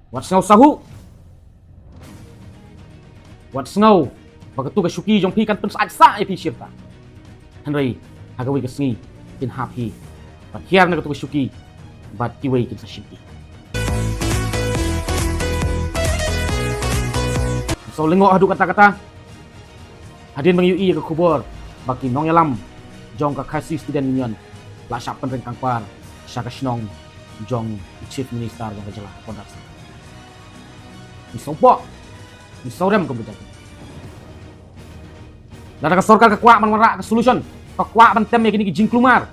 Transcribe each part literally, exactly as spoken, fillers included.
Wat sngew sahuh. Wat sngew ba katu ka shuki jong phi kan pynsyaid sah ïa phi shirta. Hynrei ha kawei ka sngi kin hap hi bad hiar na katu ka shuki bad kiwei kin sa shim hi. Sngewlyngngoh haduh katta katta. Hadien ba ngi ïohi ïa ka khubor ba ki nongïalam jong ka Khasi Student Union la shah pynryngkang par sha ka shnong jong u Chief Minister jong ka jylla, Conrad Sangma. Ngi sngewpoh, ngi sngewrem kum ka jaitbynriew. Lada ka sorkar ka kwah ban wanrah ka solution, ka kwah ban tem ïa kine ki jingkulmar,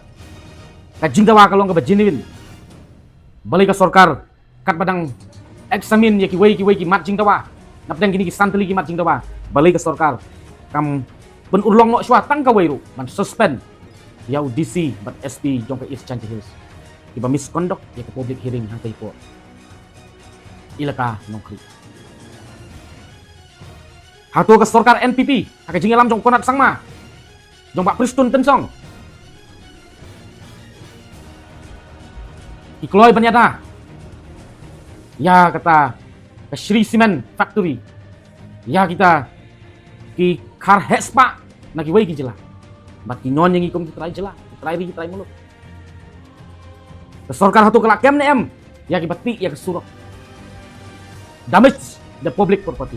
ka jingdawa ka long kaba genuine. Balei ka sorkar katba dang examine ïa kiwei kiwei ki mat jingdawa, napdeng kine ki san tylli ki mat jingdawa, balei ka sorkar kam pynurlong noh shuwa tang kawei ruh ban suspend ïa u D C bad S P jong ka East Jaintia Hills kiba misconduct ïa ka public hearing hangtei hapoh Elaka Nongkhri? Hato ka sorkar N P P ha ka jingïalam jong u Conrad Sangma, jong Bah Prestone Tynsong, ki kloi ban ïada ïa kata ka Shree Cement Factory, ïa kita ki khar heh spah na kiwei ki jylla bad ki ñion ïa ngi kum ki trai jylla, ki trai ri, ki trai muluk? Ka sorkar hato ka la kem ne em ïa kiba tih ïa ka surok? Damage the public property.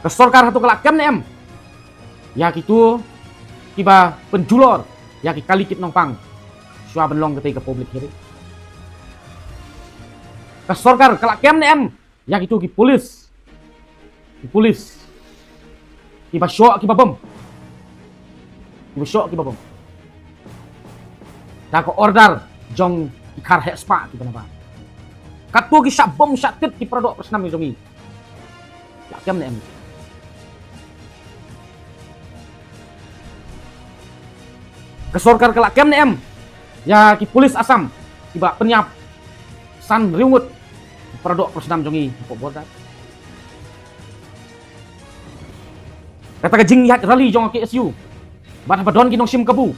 Ka sorkar hato ka la kem ne em ïa kito kiba pynjulor ïa ki kali kit nongpang shuwa ban long katei ka public hearing? Ka sorkar ka la kem ne em ïa kito ki pulit, ki pulit kiba shoh kiba bom, kiba shoh kiba bom da ka order jong ki khar heh spah kiba nabar? Kato ki shah bom shah tit ki paradoh parasnam jong ngi, la kem ne em? Ka sorkar ka la kem ne em ïa ki pulit Assam kiba pynïap san hynriew ngut ki paradoh parasnam jong ngi hapoh border? Kata ka jingïaid rally jong ka K S U, bad haba don ki nongshim kabu,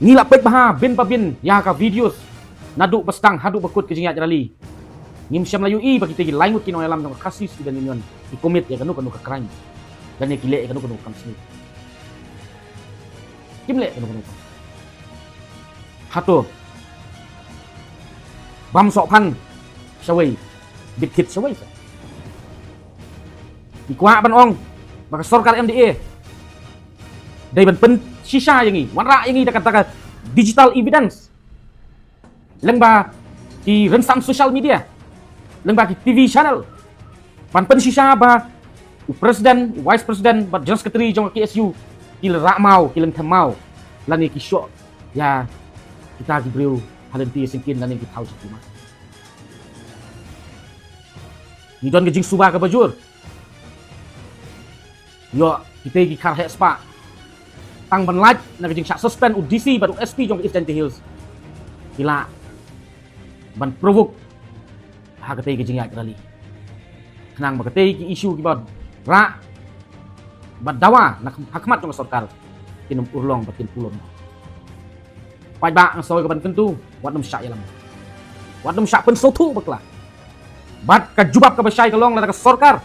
ngi la peit bha bin pa bin ïa ka videos naduh ba sdang haduh ba kut ka jingïaid rally. Ngim shym la ïohi ba kita ki lai ngut ki nongïalam jong ka Khasi Student Union ki commit ïa kano kano ka crime lane ki leh ïa kano kano ka kam sniew. Kim leh kano kano ka kam. Hato bam sohphan shawei, bit kit shawei sa? Ngi kwah ban ong ba ka sorkar M D A dei ban pynshisha ïa ngi, wanrah ïa ngi da ka, da ka digital evidence, lyngba ki rynsan social media, lyngba ki T V channel, ban pynshisha ba u president, u vice president bad general secretary jong ka K S U ki la rah maw, ki la them maw, lane ki shoh ïa kita ki briew ha lynti syngkien lane ki thaw jingkulmar. Ngi don ka jingsuba kaba jur ïoh kitei ki khar heh spah, tang ban lait na ka jingshah suspend u D C bad u S P jong ka East Jaintia Hills, ki lah ban provoke ha katei ka jingïaid rally, khnang ba katei ki issue kiba rah bad dawa na kham-, ha khmat jong ka sorkar kin ym urlong bad kin pulom. Paidbah, nga sngew ka ban kyntu, wat nym shah ïalam, wat nym shah pynsngewthuh bakla. Bad ka jubab kaba shai ka long lada ka sorkar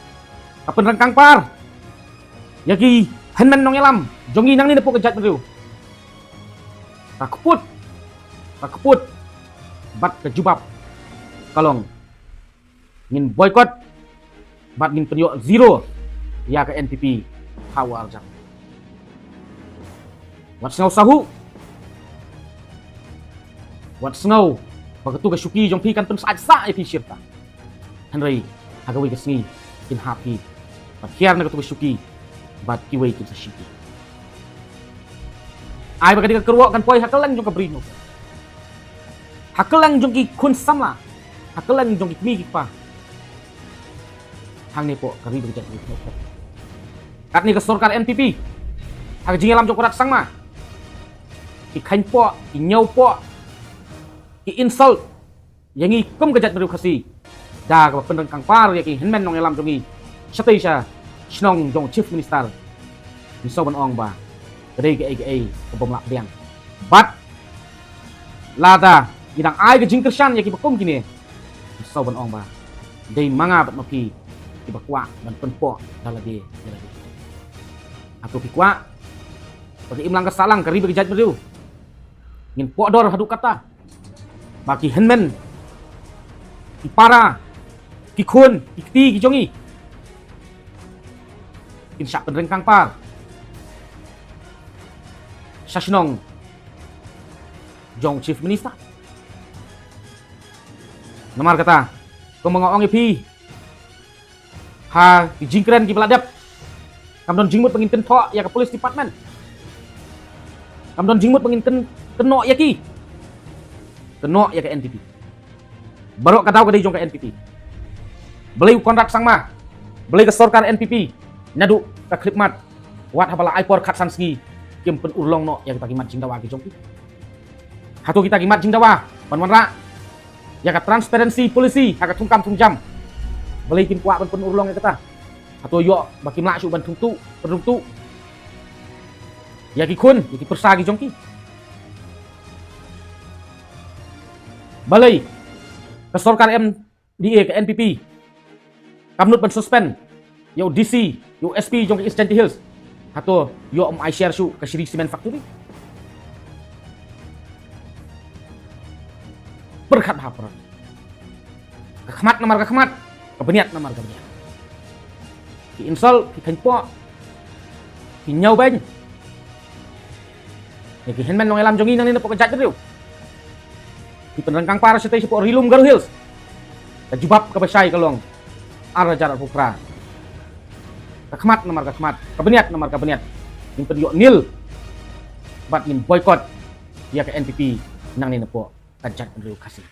ka pynryngkang par ïa ki hynmen nongïalam jong ngi nangne napoh ka jaitbynriew, ka kput, ka kput bad ka jubab ka long ngin boycott bad ngin pynïoh zero ïa ka N P P ha u arjan. Wat sngew sahuh, wat sngew ba katu ka shuki jong phi kan pynsyaid sah ïa phi shirta. Hynrei ha kawei ka sngi kin hap hi bad hiar na katu ka shuki bad kiwei kin sa shim hi. Ai ba ka dei ka kyrwoh kan poi ha kylleng jong ka bri, ha kylleng jong ki khun samla, ha kylleng jong ki kmie ki kpa hangne hapoh ka ri bad ka jaitbynriew. Katne ka sorkar N P P ha ka jingïalam jong u Conrad Sangma, ki kheiñpoh, ki ñiewpoh, ki insult ïa ngi kum ka jaitbynriew Khasi da kaba pynryngkang par ïa ki hynmen nongïalam jong ngi shatei sha shnong jong u Chief Minister. Ngi sngew ban ong ba ka dei kaei kaei ka bym lah pdiang. Bad lada ngi dang ai ka jingkyrshan ïa kiba kum kine, Sa ban ong ba dei ma nga bad ma phi kiba kwah ban pynpoh da lade ïa lade. Hato phi kwah ba ka imlang ka sahlang, ka ri bad ka jaitbynriew ngin pohdor haduh katta ba ki hynmen, ki para, ki khun, ki kti ki jong ngi kin shah pynryngkang par sha shnong jong Chief Minister? Namar kata, kumba nga ong ïa phi, ha ki jingkren kiba la dep, kam don jingmut ba ngin kynthoh ïa ka police department. Kam don jingmut ba ngin kyn-, kynnoh ïa ki. Kynnoh ïa ka N P P. Baroh ka daw ka dei jong ka N P P. Balei u Conrad Sangma, balei ka sorkar N P P, naduh ka khyllipmat, wat haba la ai por khatsan sngi, kim pynurlong noh ïa kita ki mat jingdawa ki jong ki? Hato kita ki mat jingdawa ban wanrah ïa ka transparency policy ha ka thungkam thungjam, balei kim kwah ban pynurlong ïa kata? Hato ïoh ba kim lah shuh ban thungtuh, pynrungtuh ïa ki khun, ïa ki pyrsa ki jong ki? Balei ka sorkar M D A, ka N P P, kam nud ban suspend ïa u D C, ïa u S P jong ka East Jaintia Hills? Hato ïoh ym ai share shuh ka Shree Cement Factory? Pyrkhat ha pyrkhat. Ka khmat namar ka khmat, ka bniat namar ka bniat. Ki insult, ki kheiñpoh, ki ñiewbeiñ ïa ki hynmen nongïalam jong ngi nangne napoh ka jaitbynriew. Ki pynryngkang par shatei shapoh Ri Lum Garo Hills. Ka jubab kaba shai ka long, ar hajar arphew phra, ka khmat namar ka khmat, ka bniat namar ka bniat, ngin pynïoh nil bad ngin boycott ïa ka N P P nangne napoh ka jaitbynriew Khasi.